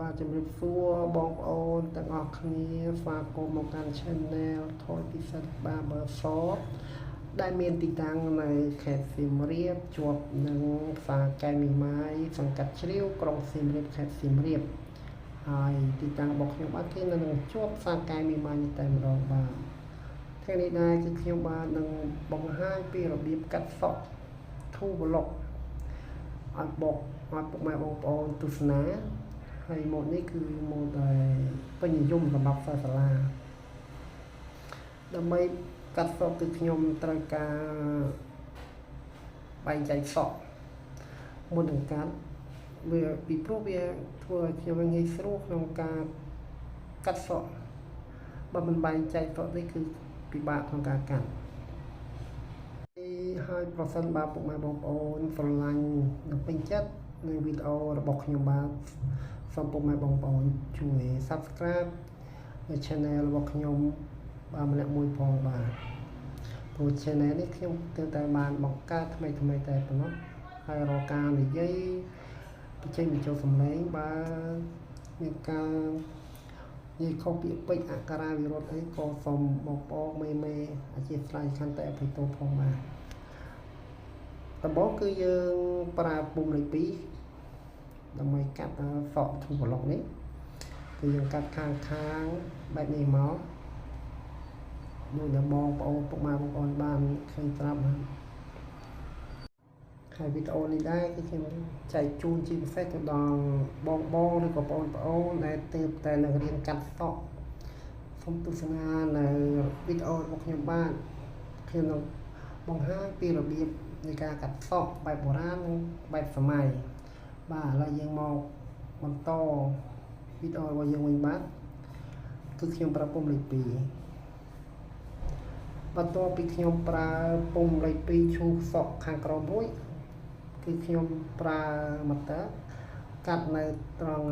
បាទជំរាបសួរបងប្អូនទាំងអស់គ្នាស្វាគមន៍មកកាន់ Channel ថយពិសិដ្ឋ Barber Shop ដែលមានទីតាំងនៅខេត្តសៀមរាបជាប់នឹងផ្សារកែវមីម៉ាយសង្កាត់ជ្រាវក្រុងសៀមរាបខេត្តសៀមរាបហើយទីតាំងរបស់ខ្ញុំបាទគឺនៅនឹងជាប់ផ្សារកែវមីម៉ាយនេះតែម្ដងបាទថ្ងៃនេះដែរគឺខ្ញុំបាទនឹងបង្ហាញពីរបៀបកាត់សក់ Two Block ឲ្យបកឲ្យពុកម៉ែបងប្អូនទស្សនាហើយម៉ូតនេះគឺម៉ូតដែលពេញនិយមសម្រាប់សិស្សសាលាដើម្បីកាត់សក់គឺខ្ញុំត្រូវការបែងចែកសក់មុននឹងកាត់វាពីព្រោះវាធ្វើឲ្យខ្ញុំងាយស្រួលក្នុងការកាត់សក់បើមិនបែងចែកសក់នេះគឺពិបាកក្នុងការកាត់ហើយប្រសិនបើពុកម៉ែបងប្អូនស្រឡាញ់និងពេញចិត្តនៅវីដេអូរបស់ខ្ញុំបាទសូមពុកម៉ែបងប្អូនជួយ Subscribe នៅ Channel របស់ខ្ញុំបាទម្នាក់មួយផងបាទព្រោះ Channel នេះខ្ញុំទើបតែបានបង្កើតថ្មីថ្មីតែប៉ុណ្ណោះហើយរកការនិយាយបញ្ចេញបញ្ចូលសំឡេងបើមានការនិយាយខុសពាក្យពេចន៍អក្ខរាវិរុទ្ធអីក៏សូមបងប្អូនមេមេអធិស្ឋានខន្តីអភ័យទោសផងបាទដំបូងគឺយើងប្រើពុំលេខ2ដើម្បីកាត់សក់ Two Block នេះគឺយើងកាត់ខាងខាងបែបនេះមកដូចដែលបងប្អូនពុកម៉ែបងប្អូនបានឃើញស្រាប់ហើយហើយវីដេអូនេះដែរគឺខ្ញុំចែកជូនជាពិសេសទៅដល់បងបងឬក៏បងប្អូនដែលទើបតែនឹងរៀនកាត់សក់សូមទស្សនានៅវីដេអូរបស់ខ្ញុំបាទខ្ញុំនឹងបង្ហាញពីរបៀបនៃការកាត់សក់បែបបុរាណនិងបែបសម័យបាទឥឡូវយើងមកបន្តវីដេអូរបស់យើងវិញបាទគឺខ្ញុំប្រើពុំលេខ2បន្ទាប់ពីខ្ញុំប្រើពុំលេខ2ឈូសសក់ខាងក្រោមរួចគឺខ្ញុំប្រើម៉ូទ័រកាត់នៅត្រង់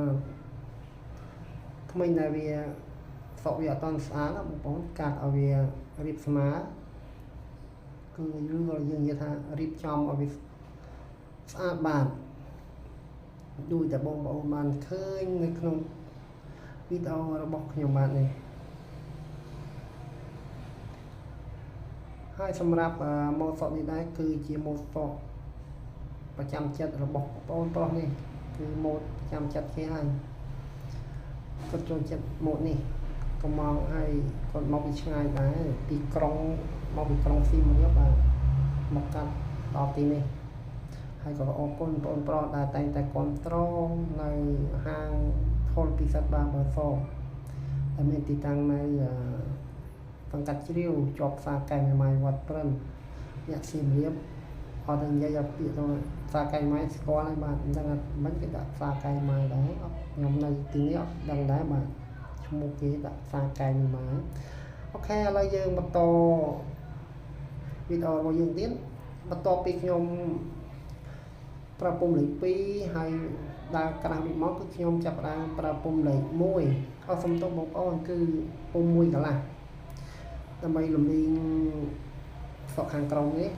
ថ្មិញដែលវាសក់វាអត់ទាន់ស្អាតណាបងប្អូនកាត់ឲ្យវារៀបស្មើគឺឬក៏យើងនិយាយថារៀបចំឲ្យវាស្អាតបានដូចតែបងប្អូនបានឃើញនៅក្នុងវីដេអូរបស់ខ្ញុំបាទនេះហើយសម្រាប់ម៉ូតសក់នេះដែរគឺជាម៉ូតសក់ប្រចាំចិត្តរបស់បងប្អូនប្រុសនេះគឺម៉ូតប្រចាំចិត្តគេហើយគាត់ចូលចិត្តម៉ូតនេះក៏មកហើយគាត់មកពីឆ្ងាយដែរពីក្រុងមកពីក្រុងសៀមរាបបាទមកកាត់ដល់ទីនេះហើយក៏អរគុណបងប្អូនប្រុសដែលតែងតែគ្រប់គ្រងនៅហាងថលពិសិដ្ឋ Barber Shop ដែលមានទីតាំងនៅសង្កាត់ជ្រាវជាប់ផ្សារកែវម៉ាយវត្តព្រិនអ្នកសៀមរាបអត់តែនិយាយឲ្យពាក្យទៅផ្សារកែវម៉ាយស្គាល់ហើយបាទអញ្ចឹងមិនគេដាក់ផ្សារកែវម៉ាយដែរខ្ញុំនៅទីនេះអត់ដឹងដែរបាទឈ្មោះគេដាក់ផ្សារកែវម៉ាយអូខេឥឡូវយើងបន្តវីដេអូរបស់យើងទៀតបន្ទាប់ពីខ្ញុំប្រើពុំលេខ2ហើយដើរក្រាស់វិញមកគឺខ្ញុំចាប់ផ្ដើមប្រើពុំលេខ1អត់សំទោសបងប្អូនគឺពុំ1កន្លះដើម្បីលំលេងសក់ខាងក្រោមនេះ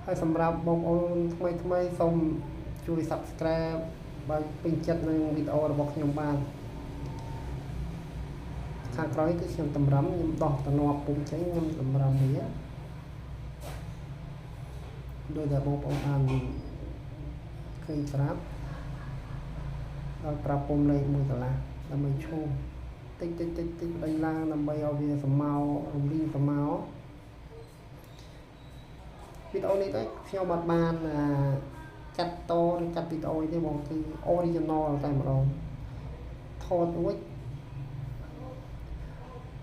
ហើយសម្រាប់បងប្អូនថ្មីថ្មីសូមជួយ Subscribe បើពេញចិត្តនឹងវីដេអូរបស់ខ្ញុំបានខាងក្រោយគឺខ្ញុំតម្រឹមខ្ញុំដោះតំណពុំចេញខ្ញុំតម្រឹមវាដោយតែបងប្អូនបានឃើញស្រាប់ដល់ប្រើពុំលេខ1កន្លះដើម្បីឈូសតិចតិចតិចតិចដេញឡើងដើម្បីឲ្យវាសមោរំលីងសមោវីដេអូនេះដែរខ្ញុំអត់បានកាត់តឬកាត់វីដេអូទេបងគឺ original តែម្ដងថតរួច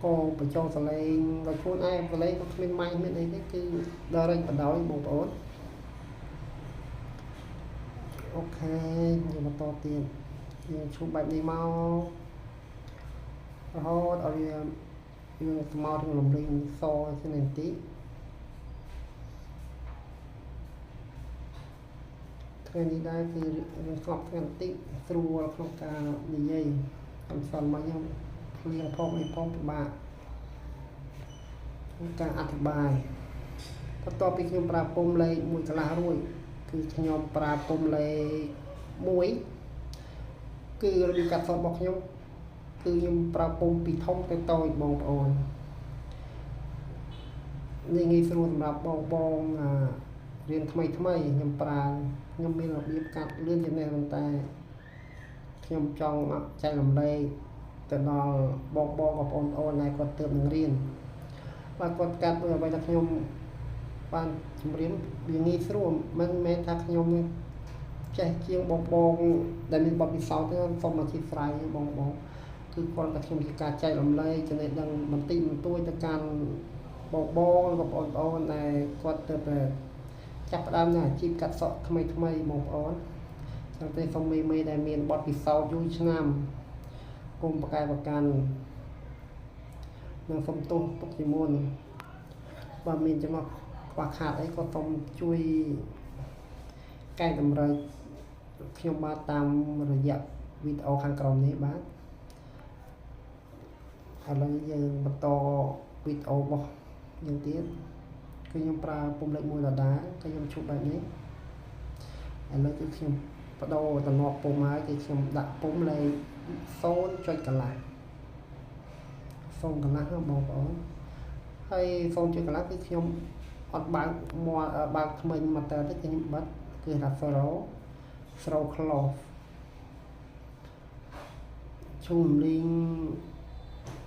ក៏បញ្ចូលសលេងដោយខ្លួនឯងសលេងក៏គ្មានម៉ៃមានអីទេគឺ direct បណ្ដោយបងប្អូនអូខេយើងបន្តទៀតយើងឈូសបែបនេះមករហូតឲ្យវាយើងស្មោតនឹងរំលីងសជាងនេះតិចថ្ងៃនេះដែរគឺយើងស្ងប់ស្ងាត់តិចស្រួលក្នុងការនិយាយកំសន្នមកខ្ញុំភ្លៀងផងអីផងពិបាកក្នុងការអធិប្បាយបន្ទាប់ពីខ្ញុំប្រើពុំលេខ1កន្លះរួចគឺខ្ញុំប្រើពុំលេខ1 គឺរបៀបកាត់សក់របស់ខ្ញុំគឺខ្ញុំប្រើពុំពីធំទៅតូចបងប្អូននេះងាយស្រួលសម្រាប់បងបងរៀនថ្មីថ្មីខ្ញុំប្រើខ្ញុំមានរបៀបកាត់លឿនជាងនេះប៉ុន្តែខ្ញុំចង់ចែករំលែកទៅដល់បងបងបងប្អូនអូនដែលគាត់ទើបនឹងរៀនបាទគាត់កាត់ដោយអ្វីដែលខ្ញុំបានជម្រាបវាងាយស្រួលមិនមែនថាខ្ញុំចេះជាងបងបងដែលមានបទពិសោធន៍ទេសូមអធិស្ឋានបងបងគឺគ្រាន់តែខ្ញុំជាការចែករំលែកចំណេះដឹងបន្តិចបន្តួចទៅកាន់បងបងបងប្អូនប្អូនដែលគាត់ទើបតែចាប់ផ្ដើមនៅអាជីពកាត់សក់ថ្មីថ្មីបងប្អូនចឹងទេសូមមេមេដែលមានបទពិសោធន៍យូរឆ្នាំគុំប្រកែប្រកាន់និងសូមទោសទុកជាមុនបើមានចំណុចខ្វះខាតអីក៏សូមជួយកែតម្រូវខ្ញុំបាទតាមរយៈវីដេអូខាងក្រោមនេះបាទឥឡូវយើងបន្តវីដេអូរបស់យើងទៀតគឺខ្ញុំប្រើពុំលេខ1ដដែលគឺខ្ញុំឈប់បែបនេះឥឡូវគឺខ្ញុំបដូរតំណពុំហើយគឺខ្ញុំដាក់ពុំលេខ0ចុចកន្លះ0កន្លះបងប្អូនហើយ0ចុចកន្លះគឺខ្ញុំអត់បើកមាត់បើកធ្មេញមកតើទៅគឺខ្ញុំបិទគឺថា0 close ឈូរំលីង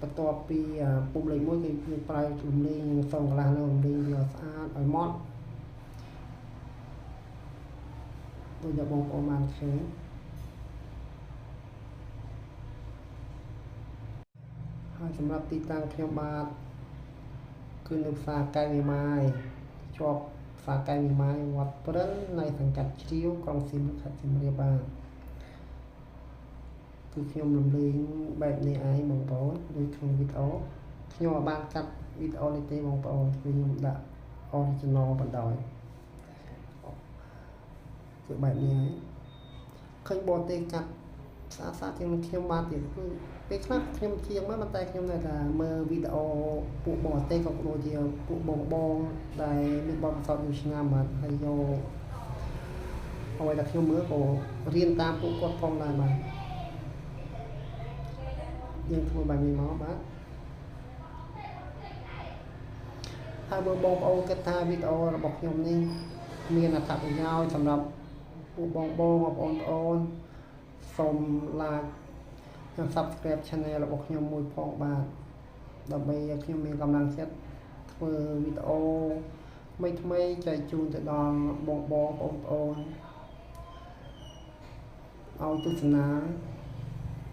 បន្ទាប់ពីពុំលេខ1គឺយើងប្រើរំលីង0កន្លះនៅរំលីងវាស្អាតឲ្យម៉ត់ដូចដែលបងប្អូនបានឃើញហើយសម្រាប់ទីតាំងខ្ញុំបាទគឺនៅផ្សារកែវវិមាយជាប់ផ្សារកែវវិមាយវត្តព្រិននៃសង្កាត់ជ្រាវក្រុងសៀមរាបខេត្តសៀមរាបបាទគឺខ្ញុំរំលែងបែបនេះឯងបងប្អូនដូចក្នុងវីដេអូខ្ញុំអាចបានកាត់វីដេអូនេះទេបងប្អូនគឺខ្ញុំដាក់ original បណ្ដោយគឺបែបនេះហើយឃើញបរទេសកាត់ស្អាតស្អាតជាងខ្ញុំបាទទៀតគឺពេលខ្លះខ្ញុំជាងមកប៉ុន្តែខ្ញុំនៅតែមើលវីដេអូពួកបរទេសក៏ដូចជាពួកបងបងដែលមានបទពិសោធន៍យូរឆ្នាំបាទហើយយកអ្វីដែលខ្ញុំមើលក៏រៀនតាមពួកគាត់ផងដែរបាទយើងធ្វើបែបនេះមកបាទហើយបើបងប្អូនគិតថាវីដេអូរបស់ខ្ញុំនេះមានអត្ថប្រយោជន៍សម្រាប់ពួកបងបងប្អូនប្អូនសូម like និង Subscribe Channel របស់ខ្ញុំមួយផងបាទដើម្បីឲ្យខ្ញុំមានកម្លាំងចិត្តធ្វើវីដេអូថ្មីថ្មីចែកជូនទៅដល់បងបងប្អូនប្អូនឲ្យទស្សនា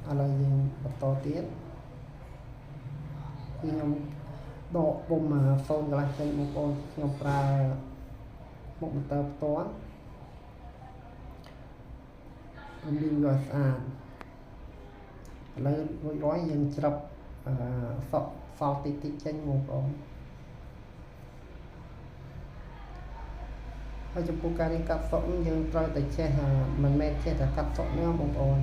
ឥឡូវយើងបន្តទៀតគឺខ្ញុំដកពុំ0កន្លះចេញបងប្អូនខ្ញុំប្រើមុខម៉ូទ័រផ្ទាល់រំលីងវាឲ្យស្អាតឥឡូវរួចរាល់យើងច្រឹបសក់សល់តិចតិចចេញបងប្អូនហើយចំពោះការរៀនកាត់សក់យើងត្រូវតែចេះមិនមែនចេះតែកាត់សក់ទេបងប្អូន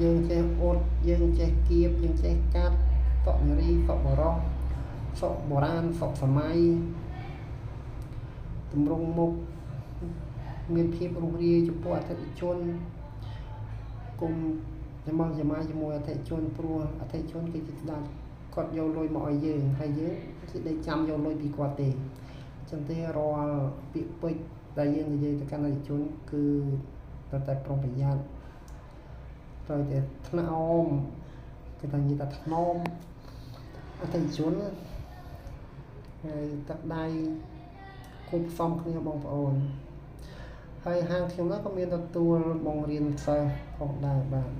យើងចេះអ៊ុតយើងចេះគៀបយើងចេះកាត់សក់នារីសក់បរោះសក់បុរាណសក់សម័យទម្រង់មុខមានភាពរុះរាយចំពោះអតិថិជនគុំចាំមកចាំជាមួយអតិថិជនព្រោះអតិថិជនគឺជាស្ដេចគាត់យកលុយមកឲ្យយើងហើយយើងគឺដេកចាំយកលុយពីគាត់ទេអញ្ចឹងទេរាល់ពាក្យពេចន៍ដែលយើងនិយាយទៅកាន់អតិថិជនគឺត្រូវតែប្រុងប្រយ័ត្នត្រូវតែថ្នមគេថានិយាយថាថ្នមអតិថិជនហើយទឹកដៃគួបផ្សំគ្នាបងប្អូនហើយហាងខ្ញុំនោះក៏មានទទួលបង្រៀនសិស្សផងដែរបាទ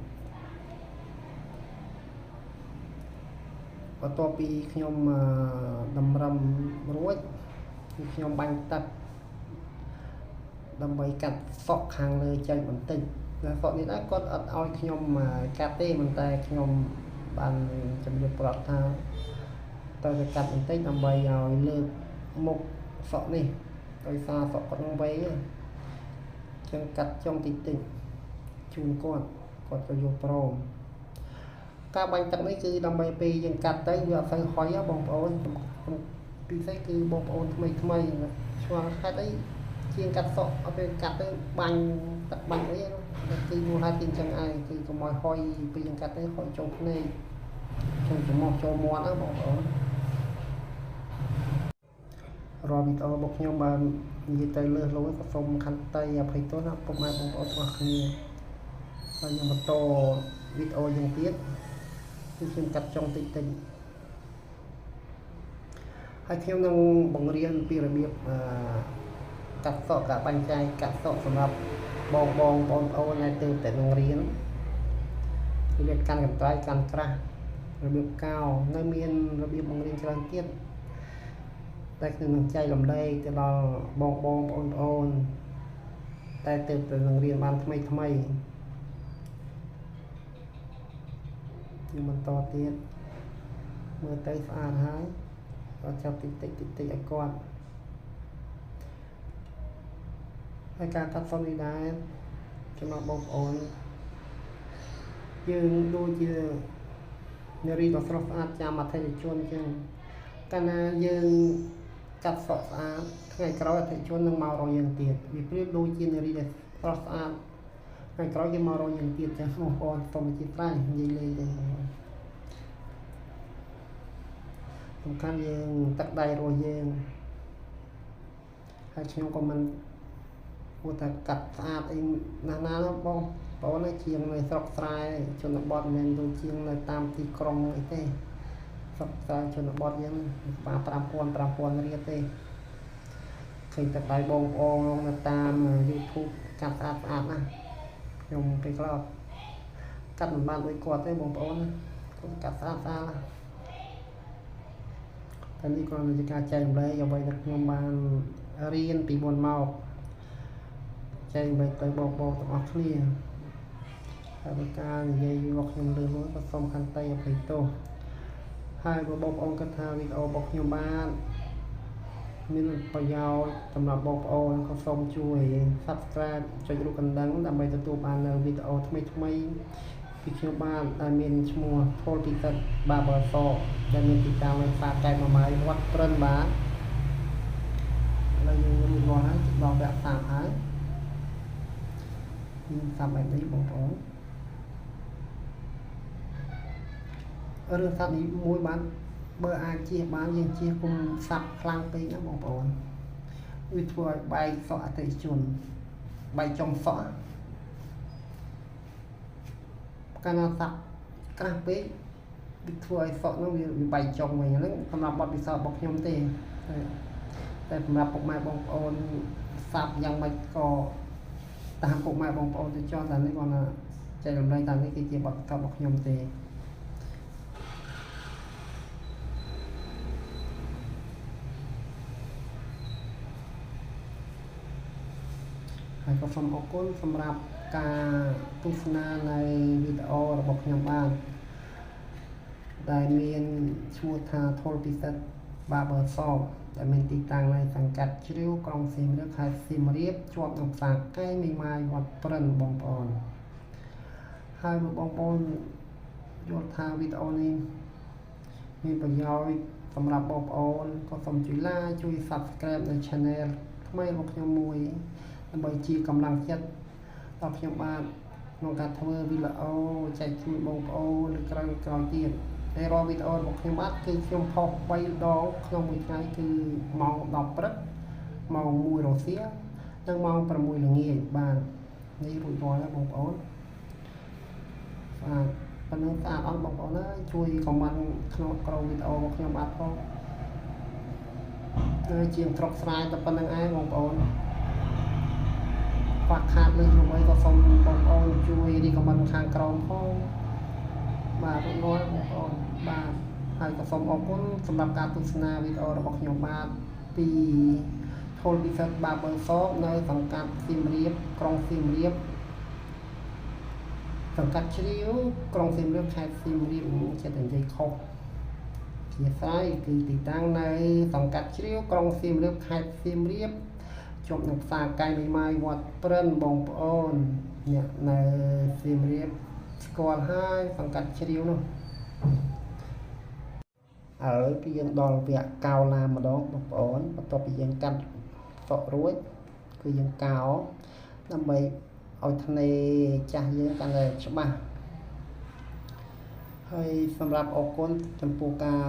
បន្ទាប់ពីខ្ញុំតម្រឹមរួចគឺខ្ញុំបាញ់ទឹកដើម្បីកាត់សក់ខាងលើចេញបន្តិចសក់នេះដែរគាត់អត់ឲ្យខ្ញុំកាត់ទេប៉ុន្តែខ្ញុំបានជម្រាបប្រាប់ថាត្រូវតែកាត់បន្តិចដើម្បីឲ្យលើកមុខសក់នេះដោយសារសក់គាត់នឹងវែងអញ្ចឹងកាត់ចុងតិចតិចជូនគាត់គាត់ក៏យល់ព្រមការបាញ់ទឹកនេះគឺដើម្បីពេលយើងកាត់ទៅវាអត់សូវហុយបងប្អូនពិសេសគឺបងប្អូនថ្មីថ្មីឆ្ងល់ហេតុអីជាងកាត់សក់អត់ពេលកាត់ទៅបាញ់ ទឹកបាញ់អីគឺមូលហេតុគឺអញ្ចឹងឯងគឺកុំឲ្យហុយពេលយើងកាត់ទៅហុយចូលភ្នែកចូលច្រមុះចូលមាត់ណាបងប្អូនរាល់វីដេអូរបស់ខ្ញុំបាននិយាយទៅលើសលួយក៏សូមខន្តីអភ័យទោសណាពុកម៉ែបងប្អូនទាំងអស់គ្នាហើយខ្ញុំបន្តវីដេអូយើងទៀតគឺខ្ញុំកាត់ចុងតិចតិចហើយខ្ញុំនឹងបង្រៀនពីរបៀបកាត់សក់ការបាញ់ចែកកាត់សក់សម្រាប់បងបងបងប្អូនដែលទើបតែនឹងរៀនរបៀបកាន់កន្ត្រៃកាន់ក្រាស់របៀបកោនៅមានរបៀបបង្រៀនច្រើនទៀតតែខ្ញុំនឹងចែករំលែកទៅដល់បងបងបងប្អូនតែទើបតែនឹងរៀនបានថ្មីថ្មីខ្ញុំបន្តទៀតមើលទៅស្អាតហើយគាត់ចាប់តិចតិចតិចតិចឲ្យគាត់ហើយការកាត់សក់នេះដែរចំណងបងប្អូនយើងដូចជានារីដ៏ស្រស់ស្អាតចាំអតិថិជនអញ្ចឹងកាលណាយើងកាត់សក់ស្អាតថ្ងៃក្រោយអតិថិជននឹងមករកយើងទៀតវាប្រៀបដូចជានារីដែលស្រស់ស្អាតថ្ងៃក្រោយគេមករកយើងទៀតចឹងបងប្អូនសូមអធិស្ឋាននិយាយលេងទេសំខាន់យើងទឹកដៃរបស់យើងហើយខ្ញុំក៏មិនគួរតែកាត់ស្អាតអីណាស់ណាបងប្អូនជាងនៅស្រុកស្រែជនបទមិនមែនដូចជាងនៅតាមទីក្រុងអីទេស្រុកស្រែជនបទយើងបាទ5000 រៀលទេឃើញទឹកដៃបងប្អូននៅតាម YouTube កាត់ស្អាតស្អាតណាស់ខ្ញុំពេលខ្លះកាត់មិនបានដូចគាត់ទេបងប្អូនគាត់កាត់ស្អាតស្អាតណាតែនេះគ្រាន់តែជាការចែករំលែកអ្វីដែលខ្ញុំបានរៀនពីមុនមកចែករំលែកទៅបងប្អូនទាំងអស់គ្នាហើយបើការនិយាយរបស់ខ្ញុំលើនោះក៏សូមខន្តីអភ័យទោសហើយបើបងប្អូនគិតថាវីដេអូរបស់ខ្ញុំបានមានប្រយោជន៍សម្រាប់បងប្អូនក៏សូមជួយ Subscribe ចុចរូបកណ្ដឹងដើម្បីទទួលបាននូវវីដេអូថ្មីថ្មីពីខ្ញុំបានដែលមានឈ្មោះធុលពិសិដ្ឋ Barber Shop ដែលមានទីតាំងនៅផ្សារកែបម៉ាយវត្តព្រិនបាទឥឡូវយើងរួចរាល់ហើយដល់វគ្គសាប់ហើយយើងសាប់បែបនេះបងប្អូនរឿងសាប់នេះមួយបានបើអាចជៀសបានយើងជៀសគុំសាប់ខ្លាំងពេកណាបងប្អូនវាធ្វើឲ្យបែកសក់អតិថិជនបែកចុងសក់កាលណាសាប់ក្រាស់ពេកវាធ្វើឲ្យសក់នោះវាបែកចុងវិញហ្នឹងសម្រាប់បទពិសោធន៍របស់ខ្ញុំទេតែសម្រាប់ពុកម៉ែបងប្អូនសាប់យ៉ាងម៉េចក៏តាមពុកម៉ែបងប្អូនទៅចោះតែនេះគាត់ថាចែករំលែកតាមនេះគឺជាបទពិសោធន៍របស់ខ្ញុំទេហើយក៏សូមអរគុណសម្រាប់ការទស្សនានៃវីដេអូរបស់ខ្ញុំបានដែលមានឈ្មោះថាធុលពិសិដ្ឋ Barber Shop ដែលមានទីតាំងនៅសង្កាត់ជ្រាវក្រុងសៀមរាបខេត្តសៀមរាបជាប់នឹងផ្សារកែងមីម៉ាយវត្តព្រិនបងប្អូនហើយបើបងប្អូនយល់ថាវីដេអូនេះមានប្រយោជន៍សម្រាប់បងប្អូនក៏សូមជួយ Like ជួយ Subscribe នៅ Channel ថ្មីរបស់ខ្ញុំមួយដើម្បីជាកម្លាំងចិត្តដល់ខ្ញុំបាទក្នុងការធ្វើវីដេអូចែកជូនបងប្អូនក្រោយក្រោយទៀតហើយរាល់វីដេអូរបស់ខ្ញុំបាទគឺខ្ញុំផុស3ដងក្នុងមួយថ្ងៃគឺម៉ោង10ព្រឹកម៉ោង1រសៀលនិងម៉ោង6ល្ងាចបាទនេះរួចរាល់ហើយបងប្អូនស្អាតប៉ុណ្ណឹងស្អាតអត់បងប្អូនអើយជួយខមមិនក្នុងក្រោមវីដេអូរបស់ខ្ញុំបាទផងហើយជាងស្រុកស្រែតែប៉ុណ្្នឹងឯងបងប្អូនខ្វះខាតលើសនោះអីក៏សូមបងប្អូនជួយរីកមិនខាងក្រោមផងបាទរួចរាល់បងប្អូនបាទហើយក៏សូមអរគុណសម្រាប់ការទស្សនាវីដេអូរបស់ខ្ញុំបាទពីធុលពិសិដ្ឋ Barber Shop នៅសង្កាត់សៀមរាបក្រុងសៀមរាបសង្កាត់ជ្រាវក្រុងសៀមរាបខេត្តសៀមរាបចិត្តនិយាយខុសជាស្រ័យគឺទីតាំងនៅសង្កាត់ជ្រាវក្រុងសៀមរាបខេត្តសៀមរាបជាប់នឹងផ្សារកែងមីម៉ាយវត្តព្រិនបងប្អូនអ្នកនៅសៀមរាបស្គាល់ហើយសង្កាត់ជ្រាវនោះឥឡូវគឺយើងដល់វគ្គកោឡាម្ដងបងប្អូនបន្ទាប់ពីយើងកាត់សក់រួចគឺយើងកោដើម្បី ឲ្យធ្នេចាស់យើងកាន់តែច្បាស់ហើយសម្រាប់អរគុណចំពោះការ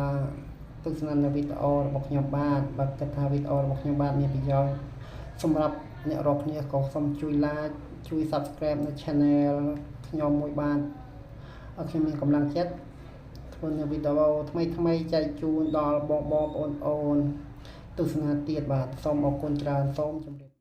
ទស្សនានៅវីដេអូរបស់ខ្ញុំបាទបើគិតថាវីដេអូរបស់ខ្ញុំបាទមានប្រយោជន៍សម្រាប់អ្នករាល់គ្នាក៏សូមជួយ like ជួយ Subscribe នៅ Channel ខ្ញុំមួយបាទឲ្យខ្ញុំមានកម្លាំងចិត្តធ្វើនៅវីដេអូថ្មីៗចែកជូនដល់បងបងប្អូនៗទស្សនាទៀតបាទសូមអរគុណច្រើនសូមជម្រាប។